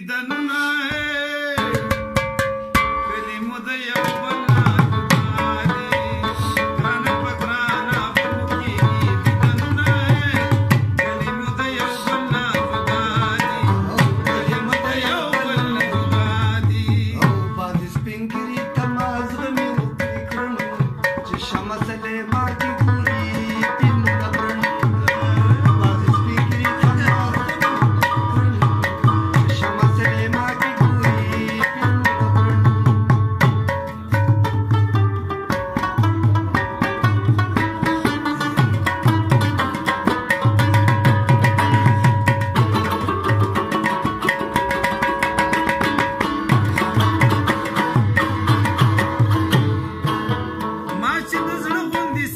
دیدنونه، کلي مو د یو بل نه جدا دي. ګرانه په ګرانه به مو کېږي دیدنونه، کلي مو د یو بل نه جدا دي، کلي مو د یو بل نه جدا دي. او بعضې سپین ږیري ته مازغه مې وکړي کړم، چې شمع سلیما کې ګوري فلمونه برم. بعضې سپین ږیري ته مازغه مې وکړي کړم، چې شمع سلیما کې ګوري فلمونه برم. ما چې د زړه غوندې.